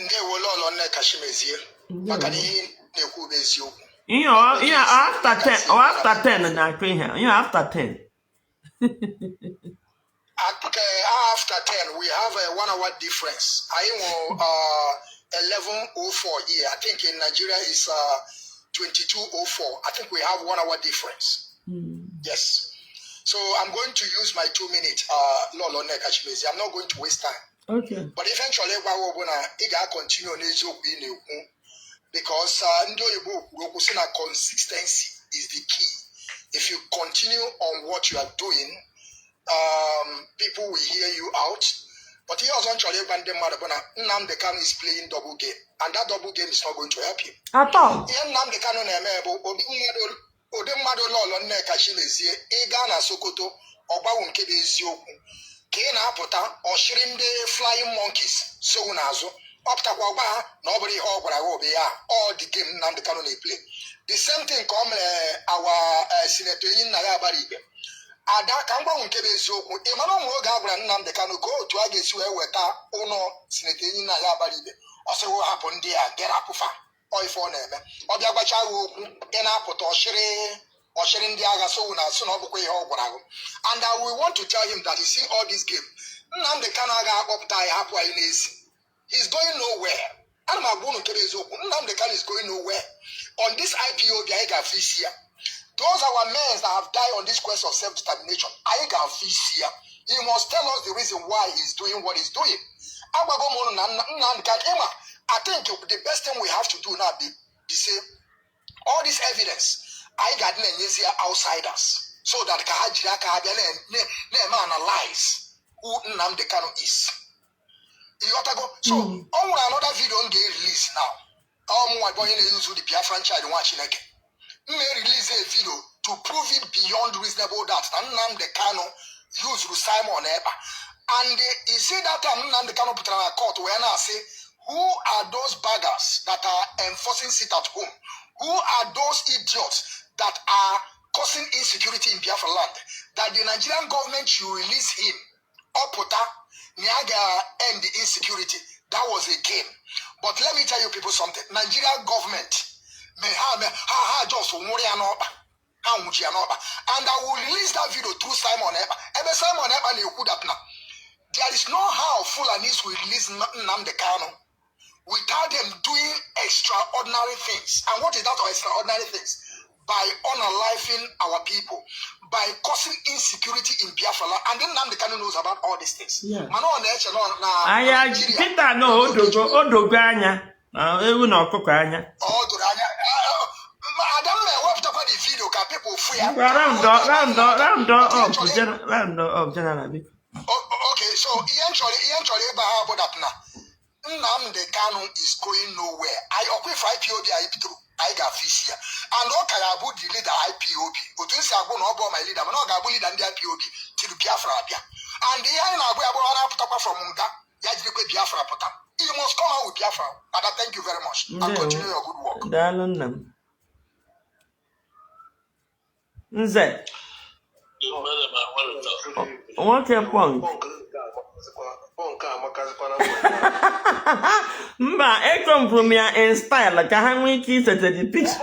Ndewo, Lọlọ Nneka Chimezie, maka na ihe ị na-ekwu bụ eziokwu. Ihe after 10, ọ after 10 na-akụ ihe a. Ihe after 10. Okay, after 10, we have a 1 hour difference. I know 11:04 here. I think in Nigeria is 22:04. I think we have 1 hour difference. Yes. So I'm going to use my 2 minutes, Lolo Nneka Chimezie. I'm not going to waste time. But eventually, gwa bụ na ị ga-continue n'eziokwu ị na-ekwu because ndị oyibo kwuru okwu sị na consistency is the key. If you continue on what you are doing, people will hear you out. But ihe ọzọ m chọrọ ịgwa ndị mmadụ bụ na Nnamdi Kanu is playing double game, and that double game is not going to help him. At all. Ihe Nnamdi Kanu na-eme bụ ụdị mmadụ Lọlọ Nneka Chimezie, ị gaa na Sokoto, ọgbanwe nke bụ eziokwu ka ị na-apụta, ọchịrị ndị flying monkeys sowu n'azụ, ọ pụtakwa ọgba ha na ọ bụrụ ihe ọ gwara ha obi ya. All the game Nnamdi Kanu na-eplay, the same thing ka ọ mere our Senator enyi nna ya agbara ikpe ada ka m gbanwe nke bụ eziokwu. Ị mara onwe oge a gwara Nnamdi Kanu ka otu a ga-esi wee weta ụlọ Senator enyi nna ya agbara ikpe, ọ sịrị hapụ ndị a gerapụfa. Ọ ife ọ na-eme, ọ bịa gwacha ya okwu, ị na-apụta, ọchịrị ọchịrị ndị agha sowu na asụ na ọ bụkwa ihe ọ gwara gị. And I will want to tell him that you see, all this game Nnamdi Kanu agaghị akpọpụta anyị hapụ anyị n'ezi. He's going nowhere. Ana m agwa unu nke bụ eziokwu, Nnamdi Kanu is going nowhere on this IPOB. Anyị ga-afụ isi ya. Those our men that have died on this quest of self-determination, anyị ga-afụ isi ya. He must tell us the reason why he's doing what he's doing. Agwago m unu na Nnamdi Kanu ịma, I think the best thing we have to do now be say all this evidence anyị ga-adị na-enyezi ya outsiders so that ka ha jiri aka ha bịa na-eme analyze who Nnamdi Kanu is. Ịghọtago? So ọ nwere another video m ga-erelease now. Ọ mụnwa bụ onye na-eyuzu the Biafran child, nwa Chineke. M na-erelease a video to prove it beyond reasonable doubt na Nnamdi Kanu used Simon Ekpa. And you see that time Nnamdi Kanu pụtara na court wee na-asị, "Who are those beggars that are enforcing sit at home? Who are those idiots that are causing insecurity in Biafra land?" That the Nigerian government should release him, ọpụta na ya ga-end the insecurity. That was a game. But let me tell you people something. Nigerian government may ha just nwụrụ ya n'ọkpa, ha nwụchi ya n'ọkpa. And I will release that video through Simon Ekpa, ebe Simon Ekpa na-ekwu that na there is no how Fulanis will release Nnamdi Kanu without them doing extraordinary things. And what is that extraordinary things? By unaliving our people, by causing insecurity in Biafra land. And then Nnamdi Kanu knows about all these things. Mana ọ na-eche na Anya Nigeria kịta na odogo anya na ewu na ọkụkọ anya. Ọ doro anya. Adam na-ewepụtakwa the video ka people fụ ya. Ngwa, round up, round up, general, biko. Okay, so ihe m chọrọ ịgba ha bụ that na Nnamdi Kanu is going nowhere. Anyị ọkwa ife IPOB anyị bidoro, anyị ga-afụ isi ya, and ọ ka ga-abụ the leader IPOB. Otu m si agwụ na ọ bụ my leader, mana ọ ga-abụ leader ndị IPOB till Biafra abịa. And ihe anyị na-agwa ya bụ ọ na-apụtakwa from nga ya, jirikwe Biafra pụta. You must come out with Biafra. Ada, thank you very much and Ndewo. continue your good work. Daalụ, nna m nze. Nwoke punk. Punk amakazikwa na mgbede. Mba, ekompụrụ m ya in style ka ha nwee ike isete the picture.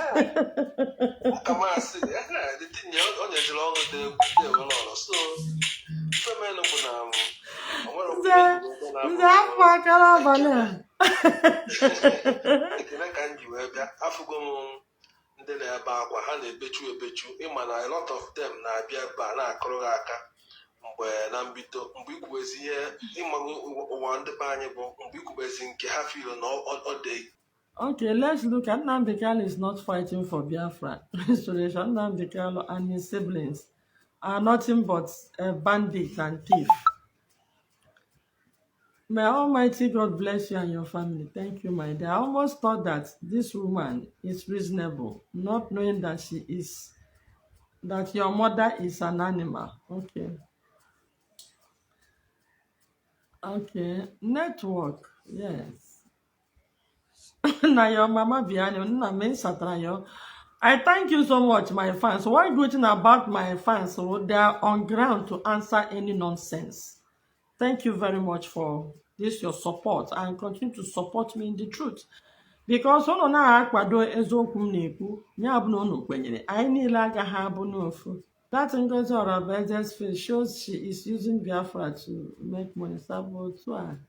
Ka masị the thing ya o nyejiri ọrụ dị egwu dị ewere ọrụ, so ife menụ bụ na o nwere okwu Nze na-abụ nze, afọ akara abalị a. Ekele ka m ji wee bịa. Afụgo m ndị na-ebe akwa, ha na-ebechu ebechu. Ịma na a lot of them na-abịa ebe a na-akụrụ ha aka mgbe na mbido, mgbe ikwubezi ihe ịmago ụwa ndị be anyị bụ mgbe ikwubezi nke ha feel na ọ dị. Okay, let's look at Nnamdi Kanu is not fighting for Biafra restoration. Nnamdi Kanu and his siblings are nothing but a bandit and thief. May Almighty God bless you and your family. Thank you, my dear. I almost thought that this woman is reasonable, not knowing that she is that your mother is an animal. Okay. Okay. Network. Yes. Na your mama be animal. Nna m satara yo. I thank you so much, my fans. One good thing about my fans, so they are on ground to answer any nonsense. Thank you very much for This your support and continue to support me in the truth. Because unu na-akwado eziokwu m na-ekwu, ya bụ na unu kwenyere, anyị niile agaghị abụ n'ofu. That Ngozi Orabueze's face shows she is using Biafra to make money. Saboteur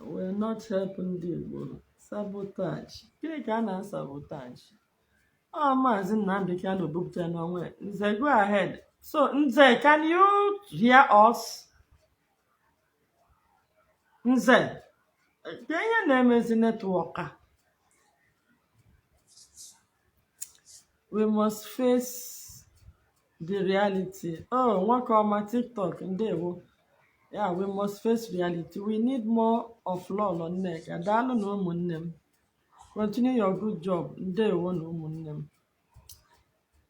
will not help ndị Igbo. Sabotage. Gịnị ka a na-sabotage? Ọ Maazị Nnamdi Kanu bupụtara n'onwe. Nze, go ahead. So, Nze, can you hear us? Nze, ka ihe na-emezi network a? We must face the reality. Oh, nwoke ọma TikTok, ndewo. Yeah, we must face reality. We need more of Lolo Nneka. Daalụ na ụmụnne m. Continue your good job. Ndewo na ụmụnne m.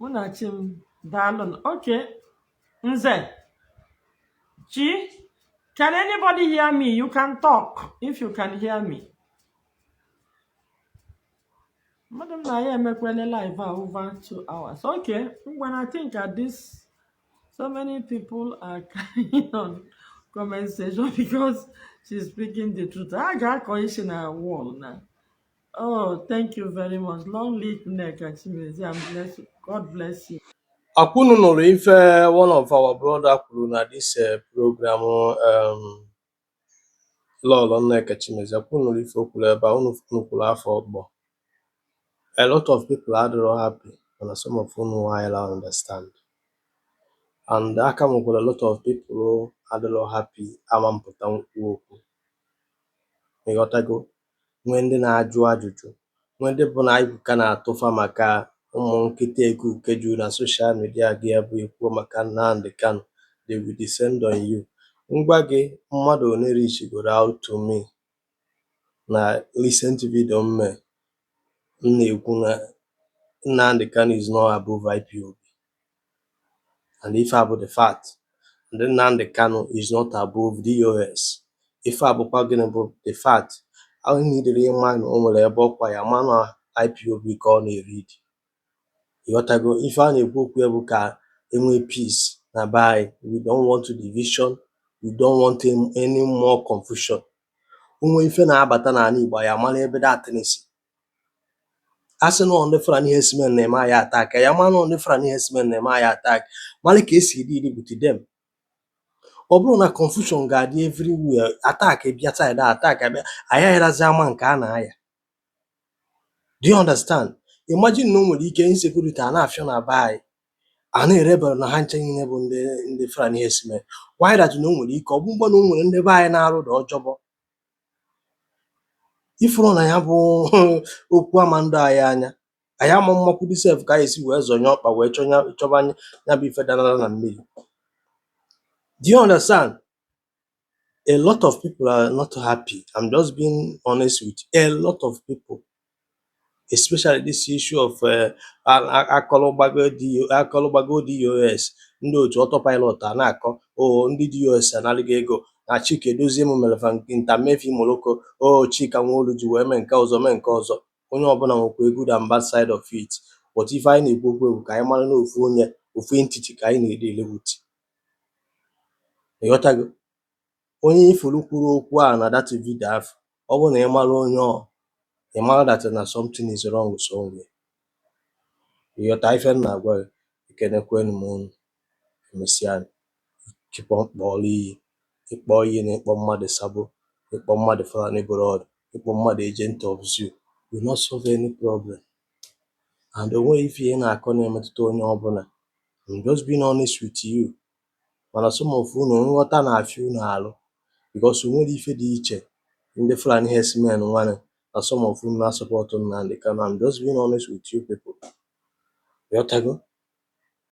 Mụ na chi m, daalụ. Okay, Nze, Chi, can anybody hear me? You can talk if you can hear me. Madam na ya emekwele live a over 2 hours. Okay, when I think at this, so many people are carrying on comment section because she's speaking the truth. I got isi na wall now. Oh, thank you very much. Long live Nneka Chimezie. I'm blessed. God bless you. Ọkwa unu nụrụ ife one of our brother kwuru na this program, Lọlọ Nneka Chimezie. Ọkwa unu nụrụ ife o kwuru ebe a, unu kwuru afọ ọkpọ. A lot of people adịrọ happy, mana some of unu nwanyị understand. And aka nwekwara a lot of people adịrọ happy ama mpụta nkwu okwu. Ịghọtago? Nwee ndị na-ajụ ajụjụ, nwee ndị bụ na anyị ka na-atụfa maka ụmụ nkịta ekuke juru na social media gị bụ ekwuo maka Nnamdi Kanu, they will descend on you. Ngwa gị, mmadụ one reachgoro out to me na recent video m mee, m na-ekwu na Nnamdi Kanu is not above IPOB, and ife a bụ the fact. And Nnamdi Kanu is not above DOS. Ife a bụkwa gịnị bụ the fact. Ahụ niile ịma na o nwere ebe ọkwa ya ma na IPOB ka ọ na-eread. Ịghọtago? Ife a na-ekwu okwu ya bụ ka enwee peace na be anyị. We don't want division, we don't want any more confusion. Onwe ife na-abata n'ala Igbo, anyị amara ebe that thing si. A sị na ọ ndị Fulani herdsmen na-eme anyị attack, ya mara na ọ ndị Fulani herdsmen na-eme anyị attack, mara ka esi deal with them. Ọ bụrụ na confusion ga-adị everywhere, attack bịa side a, attack abịa, anyị agharazi ama nke a na-aya. Do you understand? Imagine na o nwere ike insecurity a na-afịọ na be anyị, a na-erebara na ha nche niile bụ ndị Fulani herdsmen. Why that na o nwere ike ọ bụ mgbe na o nwere ndị be anyị na-arụ da ọjọbọ ifuru na ya bụ okwu ama ndụ anyị anya, anyị ama mmakwudi sef ka anyị esi wee zọnye ọkpa wee chọba ya bụ ife danara na mmiri. Do you understand? A lot of people are not happy. I'm just being honest with you. A lot of people, especially this issue of akọlụgbago DOS, ndị otu autopilot a na-akọ o ndị DOS analụghị ego na Chika Edozie m mere fa ntamefi Morocco o Chika Nwaolu ji wee mee nke ọzọ, mee nke ọzọ. Onye ọbụla nwekwa good and bad side of it, but ife anyị na-ekwu okwu bụ ka anyị mara na ofu onye, ofu entity ka anyị na-edeal with. Ịghọtago? Onye ifuru kwuru okwu a na that video ahụ, ọ bụrụ na ị mara onye ọ, ị mara that na something is wrong somewhere. Ịghọta ife m na-agwa gị? Ekenekwenu m unu. Emesịa, keep on kpọrọ iyi, ịkpọ iyi na ịkpọ mmadụ sabo, ịkpọ mmadụ Fulani blood, ịkpọ mmadụ agent of zoo will not solve any problem. And o nweghị ife ị na-akọ na-emetụta onye ọbụla. I'm just being honest with you. Mana some of unu nghọta na-afịa unu alụ because o nwere ife dị iche ndị Fulani herdsmen nwanne na some of unu na-asupport Nnamdi Kanu. I'm just being honest with you people. Ịghọtago?